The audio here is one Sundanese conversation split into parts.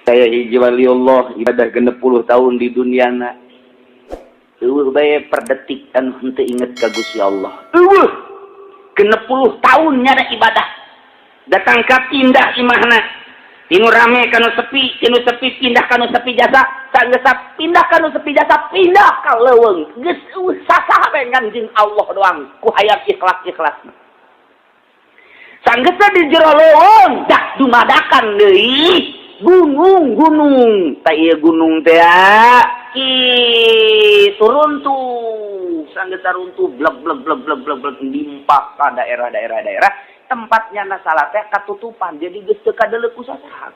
Saya hiji waliullah ibadah 60 tahun di duniana. Euweuh bae per detik anu henteu inget ka Gusti Allah. Euweuh. 60 tahun nyada ibadah. Datang ka pindah imahna. Tinu rame kanu sepi, tinu sepi pindah kanu sepi jasa, sanggeus pindah kanu sepi jasa, pindah ka leuweung. Geus euweuh sasaha bae ngan jeung Allah doang ku hayang ikhlas-ikhlas. Sanggeus di jero leuweung dak dumadakan deui gunung gunung tak ieu gunung teh kitu runtuh, sanggeus runtuh, blek blek blek blek blek blek, nimpa ka daerah-daerah daerah tempatnya na salat teh katutupan, jadi geus teu kadeuleu ku sasaha.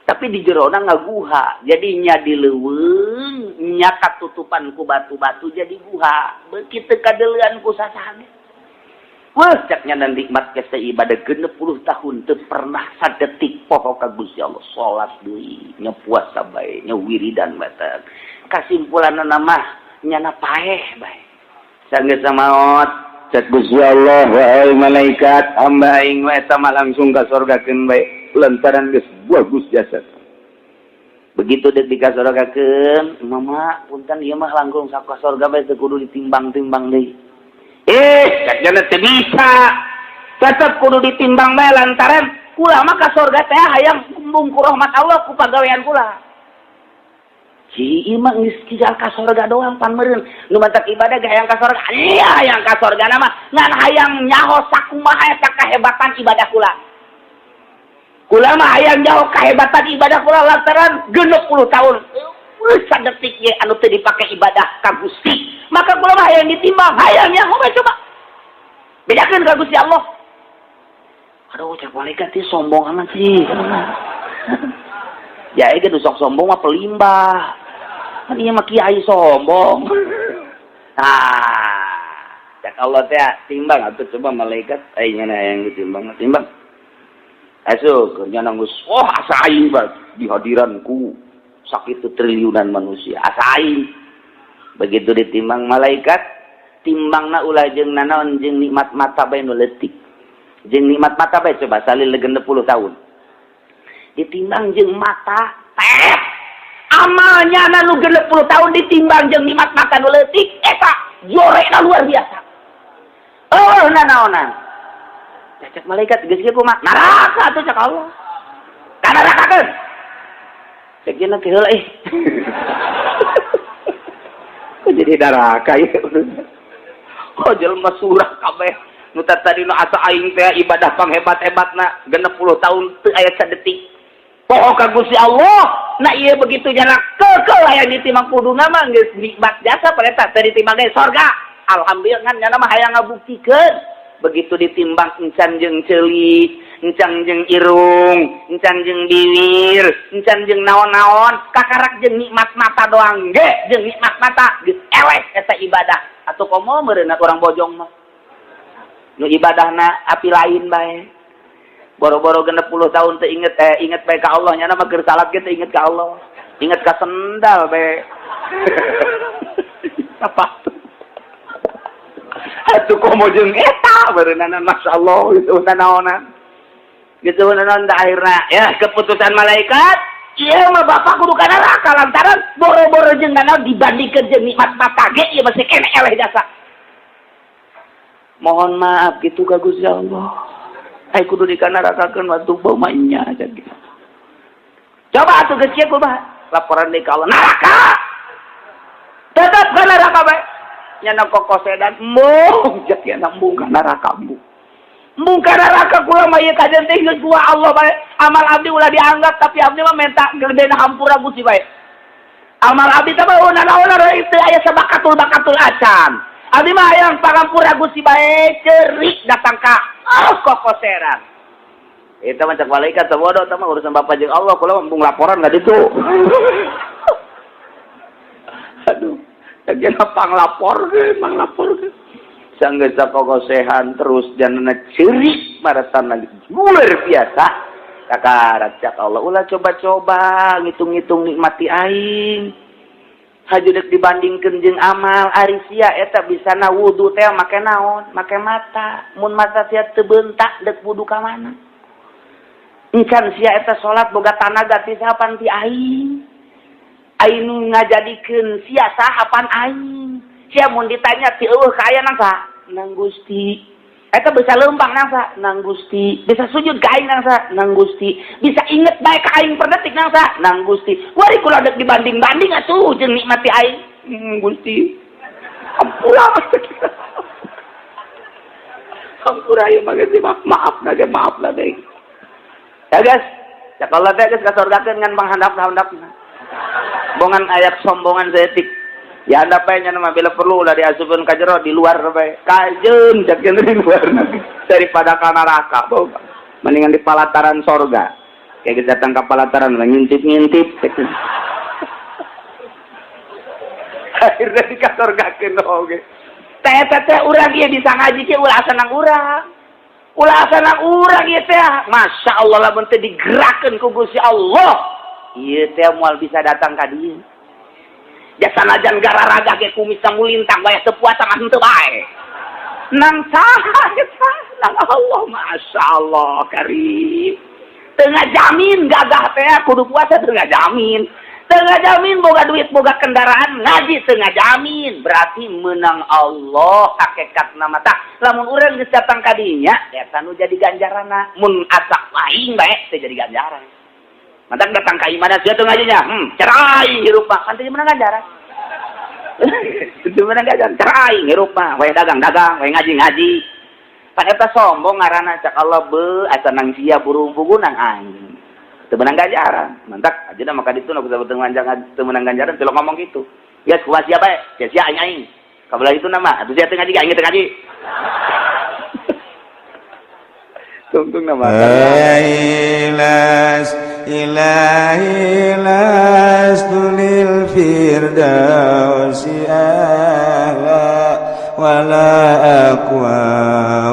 Tapi di jerona ngaguha, jadi nya di leuweung nya katutupan ku batu-batu, jadi guha beuki teu kadeuleuan ku sasaha. Wah, caknya dan nikmat kese ibadah 60 tahun teu pernah sadetik poho ka Gusti Allah, salat deui nya, puasa bae nya, wiridan batak. Kasimpulanna mah nyana paeh bae. Sanggeus maot, cek Gusti Allah, "Wahai malaikat, hamba aing wa eta mah langsung ka surgakeun bae lantaran geus bagus jasa." Begitu deuk dikasorgakeun, "Mama, punten, ieu mah langkung ka surga bae, teu kudu ditimbang-timbang deui." Eh, cek teu bisa, tetep kudu ditimbang bae lantaran kula mah ka surga teh hayang embung ku rahmat Allah ku pagawean kula. Si ieu mah geus tinggal ka surga doang pan meureun. Nu matak ibadah ge hayang ka surga. Iya, hayang ka surga mah ngan hayang nyaho sakumaha eta kahebatan ibadah kula. Kula mah hayang nyaho kahebatan ibadah kula lantaran 60 tahun sadetik ge anu teu dipake ibadah ka Gusti. Maka kula mah hayang ditimbang, hayang nyaho bae, coba. Bedakeun ka Gusti Allah. Aduh, cek malaikat sih sombong amat sih. Ya, itu sok sombong mah pelimbah. Kan iya mah kiai sombong. Nah, cek Allah teh timbang atuh coba malaikat, aing yang ditimbang, timbang. Asup, kerja nanggus. Oh, asa aing di hadiranku sakitu triliunan manusia. Asa aing. Begitu ditimbang malaikat, timbangna ulah jeung nanaon, jeung nikmat mata bae nu leutik. Jeung nikmat mata bae, coba salil 60 tahun. Ditimbang jeung mata, teh amalnya nu 60 tahun ditimbang jeung nikmat mata nu leutik, eta jorekna luar biasa. Oh, nanaonan. Cek malaikat, geus kieu kumaha? Neraka atuh, cek Allah. Ka nerakakeun. Cek jeung heula ih. Kok jadi neraka ya? Oh, jelema surah kabeh. Nu tadi nu asa aing teh ibadah panghebat-hebatna 60 tahun teu aya sadetik poho ka Gusti Allah. Nah, ieu begitu jana kekeh aya ditimbang, kuduna mah geus nikmat jasa pada teh ditimbang ge sorga. Alhamdulillah, ngan nyana mah hayang ngabuktikeun. Begitu ditimbang encan jeung ceuli, encan jeung irung, encan jeung bibir, encan jeung naon-naon, kakarak jeung nikmat mata doang ge, jeung nikmat mata geus eleh eta ibadah. Atau komo meureun urang Bojong mah nu ibadahna api lain bae. Boro-boro 60 tahun teu inget, eh, inget bae ka Allah, nyana mah keur salat ge teu inget ka Allah, inget ka sendal bae, apa atuh. Komo jeung eta beureunan, masyaallah, gitu nanaonan gitu naon da. Akhirna ya keputusan malaikat, ieu mah bapak kudu ka neraka lantaran boro-boro jeung nanaon, dibandingkeun jeung nikmat mata ge ieu masih keneh eleh jasa. Mohon maaf gitu ka Gusti Allah, ai kudu dikanarakakeun waktu bau nya gitu. Coba atuh geus kieu kumaha laporan deui ka Allah, neraka tetap ka neraka bae. Nyana kokosedan embung, cek ya, embung ka neraka, embung, embung ka neraka. Kula mah ieu kajen teh geus gua Allah bae, amal abdi ulah dianggap, tapi abdi mah minta gedena hampura Gusti bae. Amal abdi teh mah naon teu aya sabakatul bakatul acan. Abdi mah hayang pangampura Gusti bae. Cerik datang ka oh kokoseran eta mah. Cek malaikat, "Bodoh, eta mah urusan bapak jeung Allah, kula mah embung laporan ka ditu." Aduh, lagi panglapor ke, panglapor ke. Sanggeus kokosehan terus janana cerik marasan lagi luar biasa. Kakarak cak Allah, "Ulah coba-coba ngitung-ngitung nikmati aing. Haju dek dibandingkeun jeung amal ari sia eta bisa na wudu teh make naon? Make mata. Mun mata sia teu beuntak, dek wudu ka mana?" Encan sia eta salat boga tanaga ti saha? Ti aing. Aing nu ngajadikeun sia saha? Pan aing. Sia mun ditanya ti euweuh ka aya nang saha? Nang Gusti. Eta bisa leumpang nang saha? Nang Gusti. Bisa sujud ka aing nang saha? Nang Gusti. Bisa inget bae ka aing per detik nang saha? Nang Gusti. Wari kula dek dibanding-banding atuh jeung nikmati aing. Gusti. Ampura. Ampura ieu mah geus, maaf na ge, maaf na deui. Ya guys, ya kalau teh geus kasorgakeun ngan panghandap-handapna. Bongan ayat sombongan saeutik. Ya handap bae nya mah, bila perlu ulah diasupkeun ka jero, di luar bae. Kajeun cek di luar daripada ka neraka. Mendingan di palataran sorga. Kayak geus datang ka palataran ngintip-ngintip cek. Akhirnya di kasorgakeun oge. Teh teh urang ieu bisa ngaji ke ulah asa nang urang. Ulah asa nang urang ieu teh. Masya Allah, lamun teh digerakkeun ku Gusti Allah. Ieu teh moal bisa datang ka dieu. Ya sanajan gararaga ge, kumis mulintang bae, teu puasa mah henteu bae. Nang saha eta? Nang Allah, Masya Allah, karim. Teu ngajamin gagah teh kudu puasa, teu ngajamin. Teu ngajamin boga duit, boga kendaraan ngaji, teu ngajamin. Berarti menang Allah hakikat nama tah. Lamun urang geus datang ka dinya, eta nu jadi ganjaranna. Mun asa aing bae teu jadi ganjaran. Mantak datang ka imana sia teu ngajinya, cerai hirup mah, kan teu menang ganjaran. Teu menang ganjaran, cerai hirup mah, we dagang-dagang, we ngaji-ngaji. Pan eta sombong ngaranna. Cak Allah be asa nang sia burung bugu nang aing. Teu menang ganjaran. Mantak aja maka ditu nu kusabab teu teu menang ganjaran teu ngomong gitu. Ya kumaha sia bae, sia sia aing aing. Kabelah itu nama, atuh sia teu ngaji, aing teu ngaji. Tungtung nama. إلهي لست للفردوس أهلا ولا أقوى.